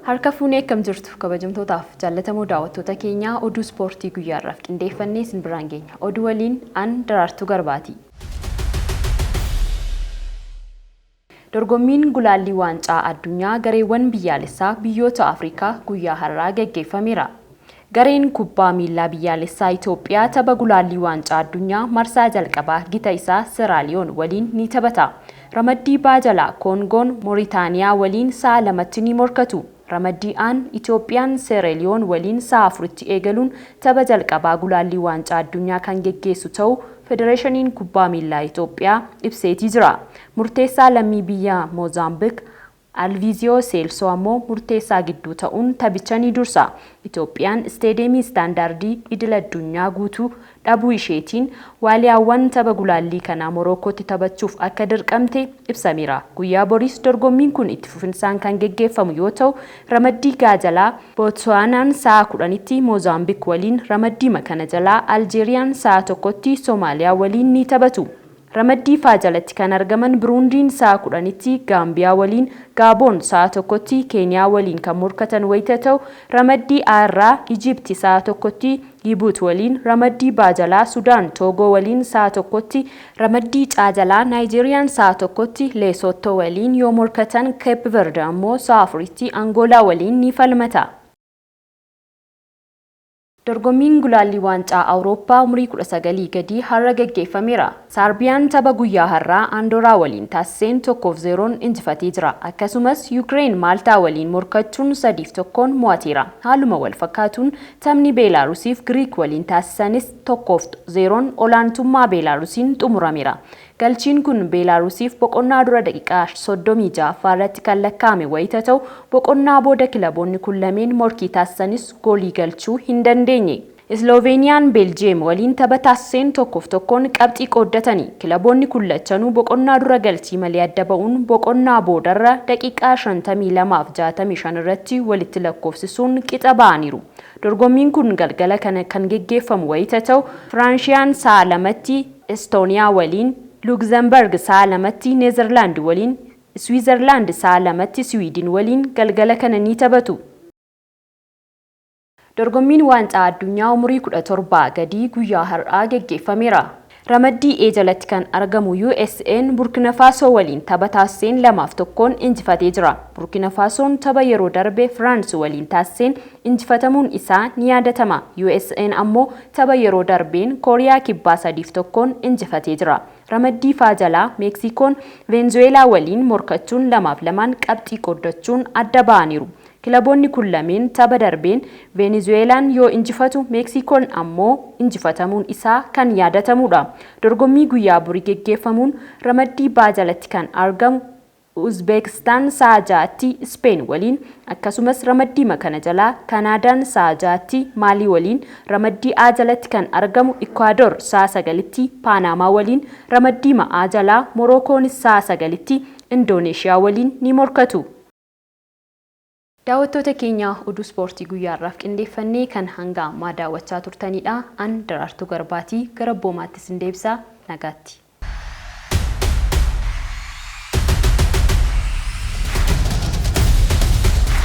Harka fuunee akkam jirtu kabajamtootaaf jaallatamoo daawwattoota keenyaa oduu ispoortii guyyaarraaf qindeeffannee isin biraan geenya. Oduu waliin an Daraartuu Garbaati. Dorgommiin gulaallii waancaa addunyaa gareewwan biyyaalessaa biyyoota Afrikaa guyyaa har'aa gaggeeffameera. Gareen kubbaa miillaa biyyaalessaa Itoophiyaa tapha gulaallii waancaa addunyaa marsaa jalqabaa gita isaa Seraaliyoon waliin ni taphata. Ramaddii B jalaa Koongoon Mooritaaniyaa waliin sa'a 2tti ni morkatu. Ramaddii A'n Itoophiyaan Seeraaliyoon waliin sa'a 4tti eegaluun tapha jalqabaa gulaallii waancaa addunyaa kan geggeessu ta'uu Federeeshiniin Kubbaa Miillaa Itoophiyaa ibseetii jira. Murteessaa lammii biyya Moozaambik Alviiziyoo Seelsoo ammoo murteessaa gidduu ta'uun taphicha ni dursa. Itoophiyaan isteedeemii istaandaardii idil-addunyaa guutuu dhabuu isheetiin Waaliyaawwan tapha gulaallii kanaa Morokootti taphachuuf akka dirqamte ibsameera. Guyyaa boriis dorgommiin kun itti fufinsaan kan geggeeffamu yoo ta'u, ramaddii G jalaa Bootsuwaanaan sa'a 10tti Moozaambik waliin, ramaddiima kana jalaa Aljeeriyaan sa'a 1tti Somaaliyaa waliin ni taphatu. Ramaddii ffaa jalatti kan argaman Biruundiin sa'a 10tti Gaambiyaa waliin, Gaaboon sa'a 1tti Keeniyaa waliin kan morkatan wayita ta'u, ramaddii A irraa Ijipti sa'a 1tti Yibuut waliin, ramaddii B jalaa Sudaan Toogoo waliin sa'a 1tti, ramaddii C jalaa Naayijeeriyaan sa'a 1tti Leesoottoo waliin yoo morkatan, Keep Verde ammoo sa'a 4tti Angoolaa waliin ni falmata. Dorgommiin gulaallii Waancaa Awurooppaa umurii 19 gadii har'a gaggeeffameera. Saarbiyaan tapha guyyaa har'aa Andoraa waliin taasiseen 1 fi 0n injifatee jira. Akkasumas Yukireen Maaltaa waliin morkachuun 3 fi 1n mo'ateera. Haaluma walfakkaatuun taphni Beelaarusiif Giriik waliin taasisanis 1 fi 0n olaantummaa Beelaarusiin xumurameera. Galchiin kun Beelaarusiif boqonnaa dura daqiiqaa 36ffaa irratti kan lakkaa'ame wayita ta'u, boqonnaa booda kilaboonni kun lameen morkii taasisanis goolii galchuu hin dandeenye. Islooveeniyaan Beeljiyeem waliin tapha taasiseen 1 fi 1n qabxii qooddatani. Kilaboonni kun lachanuu boqonnaa dura galchii malee adda ba'uun boqonnaa boodarra daqiiqaa 52 fi 65 irratti walitti lakkoofsisuun qixa ba'aniiru. Dorgommiin kun galgala kana kan geggeeffamu wayita ta'u, Firaanshiyaan sa'a 2tti Estooniyaa waliin, Luugzambarg sa'a 2tti Neezerlaandi waliin, Iswiizerlaandi sa'a 2tti Siwiidin waliin galgala kana ni taphatu. Dorgommiin Waancaa Addunyaa umurii 17 gadii guyyaa har'aa geggeeffameera. Ramaddii E jalatti kan argamu USAn Burkinafaasoo waliin tapha taasiseen 2 fi 1n injifatee jira. Burkinafaasoon tapha yeroo darbe Firaans waliin taasiseen injifatamuun isaa ni yaadatama. USAn ammoo tapha yeroo darbeen Kooriyaa Kibbaa 3 fi 1n injifatee jira. Ramaddii F jalaa Meeksiikoon Veenzuweelaa waliin morkachuun 2 fi 2n qabxii qooddachuun adda ba'aniiru. Kilaboonni kun lameen tapha darbeen Veenizuweelaan yoo injifatu Meeksiikoon ammoo injifatamuun isaa kan yaadatamuudha. Dorgommii guyyaa borii geggeeffamuun ramaddii B jalatti kan argamu Uzbeekistaan sa'a 6tti Ispeen waliin, akkasumas ramaddiima kana jalaa Kanaadaan sa'a 6tti Maalii waliin, ramaddii A jalatti kan argamu Ikuwaador sa'a 9tti Paanaamaa waliin, ramaddiima A jalaa Morookoonis sa'a 9tti Indooneeshiyaa waliin ni morkatu. Daawwattoota keenya oduu ispoortii guyyaa har'aaf qindeeffanne kan hanga ammaa daawwachaa turtanidha. An Daraartuu Garbaati. Gara Boomaatti isin deebisa. Nagaatti.